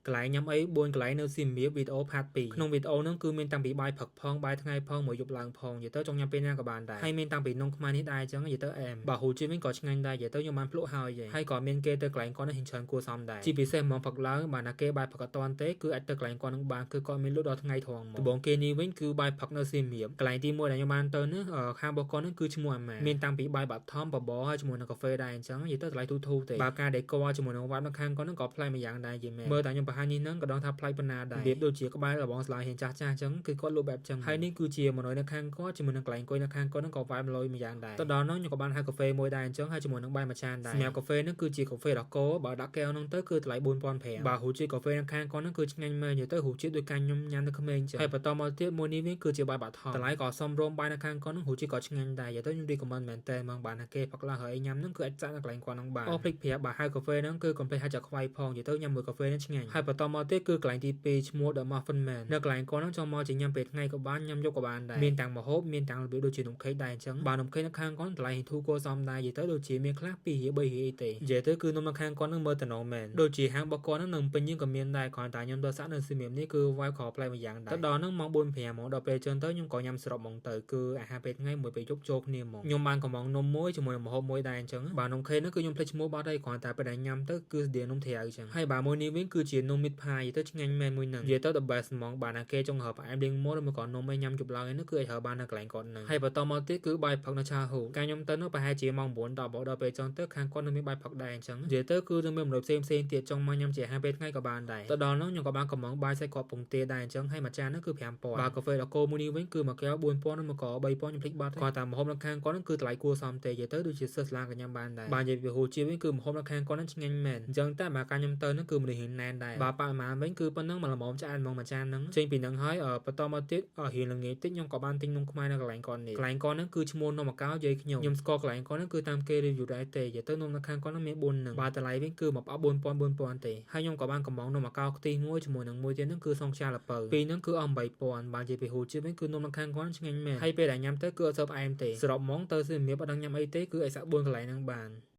កន្លែងញ៉ាំអី4កន្លែងនៅសៀមរាបវីដេអូ part 2ក្នុងវីដេអូហ្នឹងគឺមានតាំងពីបាយព្រឹកផងបាយថ្ងៃផងមួយយប់ឡើងផងនិយាយទៅចង់ញ៉ាំពេលណាក៏បានដែរហើយមានតាំងពីនំខ្មែរនេះដែរអញ្ចឹងនិយាយទៅអែមបើហូជាតិវិញក៏ឆ្ងាញ់ដែរនិយាយទៅខ្ញុំបានភ្លក់ហើយហើយក៏មានគេទៅកន្លែងគាត់នេះច្រើនគួរសមដែរជាពិសេសម៉ោងព្រឹកឡើងបើណាគេបាយព្រឹកអត់តាន់ទេគឺអាចទៅកន្លែងគាត់នឹងបានគឺគាត់មានលក់ដល់ថ្ងៃត្រង់មកដំបូងគេនេះវិញគឺបាយព្រឹកនៅសៀមរាបកន្លែងទី1ដែលខ្ញុំបានទៅនេះខាងរបស់គាត់នឹងគឺឈ្មោះអាម៉ាមានតាំងពីបាយបាត់ថំបបរហើយជាមួយនឹងកាហ្វេដែរអញ្ចឹងនិយាយទៅតម្លៃធូរធូរទេបើការ decor ជាមួយនឹងវត្តនៅខាងគាត់នឹងក៏ប្លែកម្យ៉ាងដែរយីមែនមើលតែខ្ញុំបង្ហាញនេះហ្នឹងក៏ដឹងថាប្លែកប៉ុណ្ណាដែររបៀបដូចជាក្បែររបងស្លាយហ៊ានចាស់ចាស់អញ្ចឹងគឺគាត់លក់បែបចឹងហើយនេះគឺជាមនុស្សនៅខាងគាត់ជាមួយនឹងកន្លែងអង្គុយនៅខាងគាត់នឹងក៏ vibe លយម្យ៉ាងដែរទៅដល់នោះខ្ញុំក៏បានហៅកាហ្វេមួយដែរអញ្ចឹងហើយជាមួយនឹងបាយមួយចានដែរសម្រាប់កាហ្វេហ្នឹងគឺជាកាហ្វេដល់កោបើដាក់កែវហ្នឹងទៅគឺតម្លៃ4500បើរសជាតិកាហ្វេនៅខាងគាត់ហ្នឹងគឺឆ្ងាញ់មែននិយាយទៅរសជាតិដូចកាញ់ខ្ញុំញ៉ាំនៅក្មេងអញ្ចឹងហើយបន្តមកទៀតមួយនេះវិញគឺជាបាយបាត់ថងតម្លៃក៏សមរម្យបាយនៅខាងគាត់ហ្នឹងរសជាតិក៏ឆ្ងាញ់ដែរនិយាយទៅខ្ញុំ recommend មែនតើហ្មងបានណាគេផឹកឡើងហើយញ៉ាំហ្នឹងគឺអាចចាក់នៅកន្លែងគាត់ហ្នឹងបានអូភ្លេចប្រាប់បើហៅកាហ្វេហ្នឹងគឺកុំភ្លេចហៅចាក់ខ្វៃផងនិយាយទៅញ៉ាំមួយកាហ្វេហ្នឹងឆ្ងាញ់ហើយបន្តមកទៀតគឺកន្លែងទី2ឈ្មោះ The Muffin Man នៅកន្លែងគាត់ហ្នឹងចង់មកជាញ៉ាំពេលថ្ងៃក៏បានញ៉ាំយប់ក៏បានដែរមានទាំងម្ហូបមានទាំងរបៀបដូចជានំខេកដែរអញ្ចឹងបើនំខេកនៅខាងគាត់តម្លៃធូរគួរសមដែរនិយាយទៅដូចជាមានខ្លះ2រៀល3រៀលអីទេនិយាយទៅគឺនំនៅខាងគាត់ហ្នឹងមើលតំណងមែនដូចជាហាងរបស់គាត់ហ្នឹងនៅពេញយើងក៏មានដែរគ្រាន់តែខ្ញុំទៅសាក់នៅសៀមរាបនេះគឺ vibe ខប្លែកម្យ៉ាងដែរទៅដល់ហ្នឹងម៉ោង4 5ហ្មងដល់ពេលចឹងទៅខ្ញុំក៏ញ៉ាំសរុបហ្មងទៅគឺអាហារពេលថ្ងៃមួយពេលយប់ចូលគ្នាហ្មងខ្ញុំបានកំងនំមួយជាមួយនឹងម្ហូបមួយដែរអញ្ចឹងបើនំខេកហ្នឹងគឺខ្ញុំភ្លេចឈ្មោះបាត់ហើយគ្រាន់តែពេលដែលញ៉ាំទៅគឺស្តៀងនំត្រាវអញ្ចឹងហើយបើមួយនេះវិញគឺជានំ meat pie ទៅឆ្ងាញ់មែនមួយហ្នឹងនិយាយទៅ the best ហ្មងបាទណាគេចង់រើផ្អែមលាងមាត់ឬមួយក៏នំអីញ៉ាំជប់ឡើងឯនោះគឺអាចរើបាននៅកន្លែងគាត់ហ្នឹងហើយបន្តមកទៀតគឺបាយព្រឹកនៅឆាហ៊ូកាលខ្ញុំទៅនោះប្រហែលជាម៉ោង9 10ដល់ពេលចឹងទៅខាងគាត់នៅមានបាយព្រឹកដែរអញ្ចឹងនិយាយទៅគឺនៅមានមនុស្សផ្សេងផ្សេងទៀតចង់មកញ៉ាំជាអាហារពេលថ្ងៃក៏បានដែរទៅដល់នោះខ្ញុំក៏បានកំងបាយសាច់គ្រាប់ពងទាដែរអញ្ចឹងហើយមួយចាននោះគឺ5000បើកាហ្វេដល់គោមួយនេះវិញគឺមួយកែវ4000ឬមួយក៏3000ខ្ញុំភ្លេចបាត់គាត់តែម្ហូបនៅខាងគាត់នោះគឺតម្លៃគួរសមទេនិយាយទៅដូចជាសិស្សសាលាក៏ញ៉ាំបានដែរបើនិយាយពីរសជាតិវិញគឺម្ហូបនៅខាងគាត់នឹងឆ្ងាញ់មែនអញ្ចឹងតែបើកាលខ្ញុំទៅនោះគឺមនុស្សរៀងណែនដែរបើបរិមាណវិញគឺប៉ុណ្ណឹងមកល្មមឆ្អែតហ្មងមួយចានហ្នឹងចេញពីហ្នឹងហើយបន្តមកទៀតរៀងល្ងាចតិចខ្ញុំក៏បានទិញនំខ្មែរនៅកន្លែងគាត់នេះកន្លែងគាត់ហ្នឹងគឺឈ្មោះនំអាកោយាយខ្ញុំខ្ញុំស្គាល់កន្លែងគាត់ហ្នឹងគឺតាមគេ review ដែរទេនិយាយទៅនំនៅខាងគាត់ហ្នឹងមាន4ហ្នឹងបើតម្លៃវិញគឺមួយប្រអប់4000 4000ទេហើយខ្ញុំក៏បានកំងនំអាកោខ្ទិះមួយជាមួយនឹងមួយទៀតហ្នឹងគឺសងខ្យាល្ពៅពីរហ្នឹងគឺអស់8000បាននិយាយពីរសជាតិវិញគឺនំនៅខាងគាត់ឆ្ងាញ់មែនហើយពេលដែលញ៉ាំទៅគឺអត់សូវផ្អែមទេសរុបហ្មងទៅសៀមរាបអត់ដឹងញ៉ាំអីទេគឺឲ្យសាក់4កន្លែងហ្នឹងបាន។